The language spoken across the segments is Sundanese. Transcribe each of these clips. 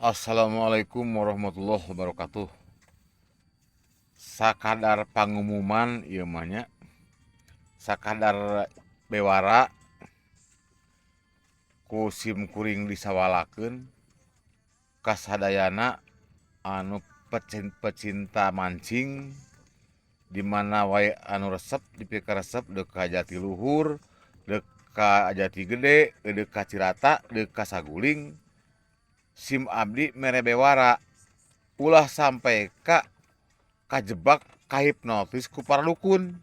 Assalamualaikum warahmatullahi wabarakatuh. Sakadar pangumuman ieu mah nya. Sakadar bewara ku sim kuring disawalakeun kasadayana anu pecinta mancing di mana wae anu resep dipikaresep deuk ka Jatiluhur, deuk ka Jatigede, deuk ka Cirata, deuk ka Saguling. Sim abdi mere bewara ulah sampai ka kajebak kahipnotis ku para dukun.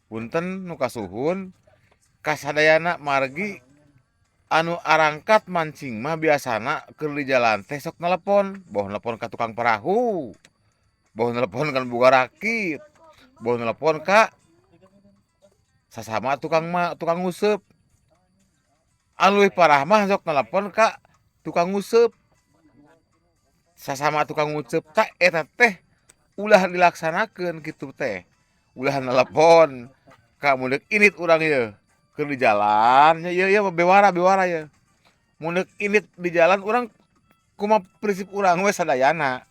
Punten nu kasuhun kasadayana, margi anu arangkat mancing mah biasana keur di jalan teh sok nelepon, boh nelepon ka tukang parahu, boh nelepon ka nu boga rakit, boh nelepon ka sasama tukang ma tukang nguseup. Anu leuwih parah mah sok nelepon ka tukang nguseup. Sasama tukang nguseup, tah eta teh ulah dilaksanakeun kitu teh. Ulah nelepon ka mun deuk indit urang ieu keur di jalan nya, ieu ieu bewara bewara ieu. Mun deuk indit di jalan urang kumaha, prinsip urang we sadayana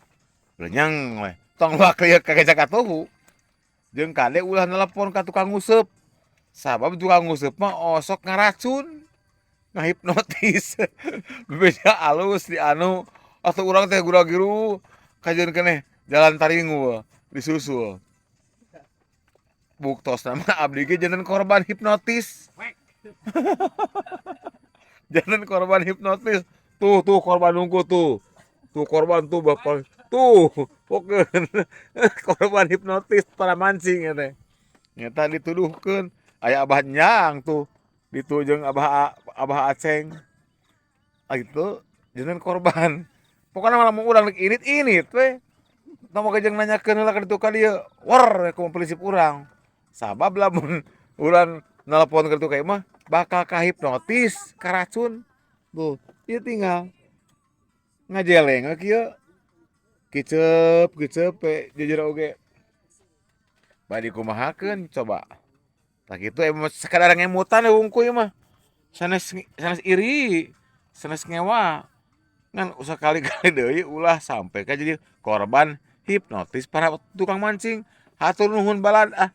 lenyeng we, tong waka ieu kageja katuhu. Jeung kade ulah nelepon ka tukang nguseup. Sabab tukang nguseup mah osok ngaracun, ngahipnotis. Bebeja alus di anu atuh urang teh gura-giru kajeun keneh jalan taringul disusul. Buktosna mah abdi ge janten korban hipnotis. Janten korban hipnotis. Tuh tuh korban nunggu tuh. Tuh korban tuh bapak tuh pokeun korban hipnotis para mancing ya teh. Nyata dituduhkeun aya Abah Nyang tuh ditu jeung Abah Abah Aceng. Ah gitu janten korban. Pokona mah lamun urang rek indit, indit we. Tong waka jeung nanyakeun heula ka ditu ka dieu. Wer kumaha prinsip urang. Sabab lamun urang nelepon ka ditu ka ieu mah bakal kahipnotis, karacun. Tuh, ieu tinggal ngajeleng we kieu. Kiceup kiceup we jujur oge. Bade dikumahakeun coba. Tah kitu emang sakadar ngemutan we wungkul ieu mah. Sanes sanes iri, sanes ngewa. Ngan sakali-kali deui ulah sampai ka jadi korban hipnotis para tukang mancing. Hatur nuhun balad ah.